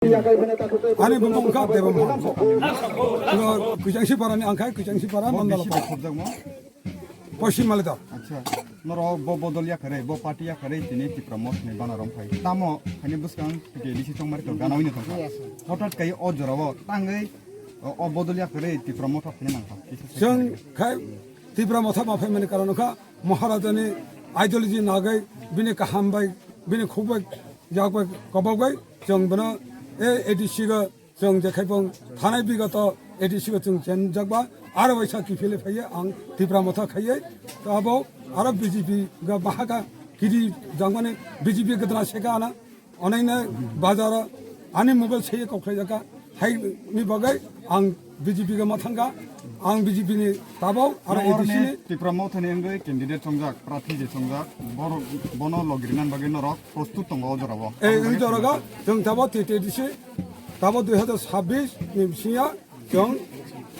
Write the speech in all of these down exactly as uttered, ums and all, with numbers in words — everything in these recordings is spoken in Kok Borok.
Ani bumung kha Debamhan. Kuchangsi parani angkhai, Kuchangsi para mandala. Poshim Malida. Acha, norok bo bodol ya kare, bo party ya kare, tini Tipra Motha ni bana rom phai. Tamo, hani buskang, T T A D C tongmari to gana wini tongkha. Hothat kai o jora o, tangwi, o, o bodol ya kare, Tipra Motha phini nangkha. Chwng khai Tipra Motha ma phaimani karon kha, Maharajani ideology nagai, bini kaham bai, bini khuk bai, yak bai, kobok bai, chwng bono, e, A D C ga, chwng je khai bong thanai bigoto A D C ga chwng chenjak ba, aro waisa kiphilwi phaiye ang Tipra Motha khaiye, to abo aro B J P ga bahaka kiri jangmani B J P ga dra seka ana, onaina bazar ani mobile seye kok khlai jaka, hai ni bagai ang B J P ga mathanga, ang B J P ni tabok aro A D C ni. Tipra Motha ni wngwi candidate chongjak, prarthi je chongjak, borok bono logirinan bagwi norok prostut tongo o jorao. Ei, ei jorogo chwng tabok T T A D C tabok dui hazar sabbish ni bisingo chwng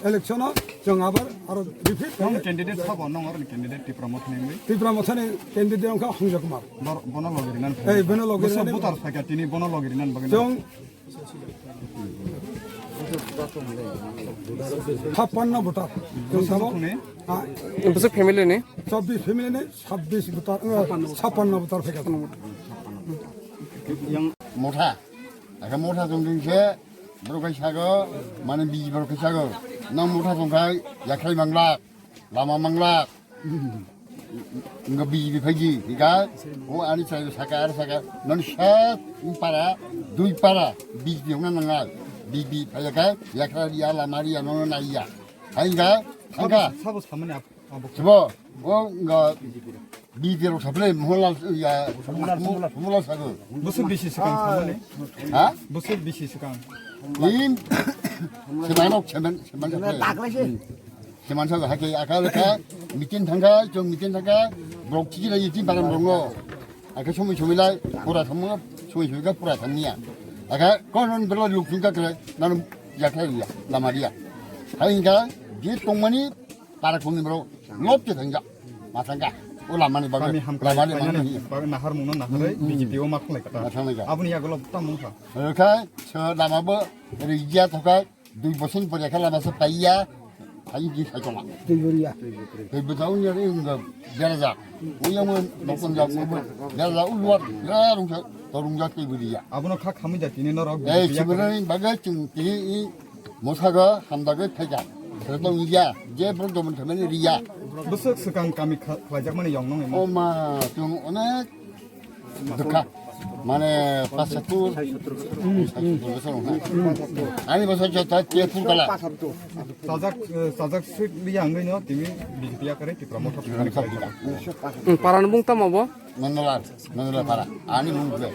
election o chwng abar aro repeat. Nong candidate sabo, nong aro candidate Tipra Motha ni wngwi? Tipra Motha ni candidate wngkha Hongja Kumar. Bor-, bono logirinan. Ei, bono logirinan. Voter sakha tini bono logirinan bagwi. Chwng Chhappanno voter. Chwng tabok, ha? Bwswk family ni? Chobbish family ni, sabbish voter, eh, chhappanno voter phaikha. Motha. Aka motha tongding se, borok kai sago, mane biji borok kai sago. Nang motha tongkhai, yakhai manglak. Lama manglak. Wngkha B J P phaidi, hingkha o ani chai saka, ar saka, noni sa para, dui para, B J P hwnna nangnai. B J P phaiya khe, yakhra riya, lama riya, nono naiya. Hai hingkha, hingkha. Sabo, sabo samani abo. Sabo, o wngkha B J P rok saple, mohonlal, ya, mohonlal sago. Bwswk bisi swkang samani? Ha? Bwswk bisi swkang? Nim, semanok, seman, seman. Semansa hai khe aka lekha meeting thangkha, chwng meeting thangkha, borok chikila yiti baran borokno. Aka somoi somoi lai pura thangma, somoi somoi kha pura thangniya. Aka konon bela luk thungkha kre, nang yakhai ya, lama riya. Hai hingkha, je tongmani para khungni borok lobte thangja, ma thangkha. O lamani bagwi, kami hamkrai lamani bagwi nahar mungno naharwi B J P o ma khlai kata. Ma thanglaikha. Aboni yagulo tamung kha. Kha, so lama bo rijya thokai. Dui bosor ni pore khe lama se paiya, hai di sai tongma. Twi buriya. Twi bwtao ni ri wngkha berajak. Uyang mo nokon jak mo berajak u luar ya rungsa to rungjak twi buriya. Abono kha khamwi da tini norok. Ei, B J P ya sibrani bagwi chwng tini i mosaga hamdagwi phaikha. Sero tong ya, je borok domon khamani riya. Bwswk swkang kami kha-, khlaijakmani yong nong imo. O ma, chwng onek Dukha. Mane, pas satu, pas satu bosor wngkha. Ani bosor jota ke pur kala. Sajak, eh, sajak sweet biya wngwi no timi B J P ya kare Tipra Motha. Tipra Motha. Hmm, parani bung tamo bo? Nondola, Nondola para. Ani bung khe.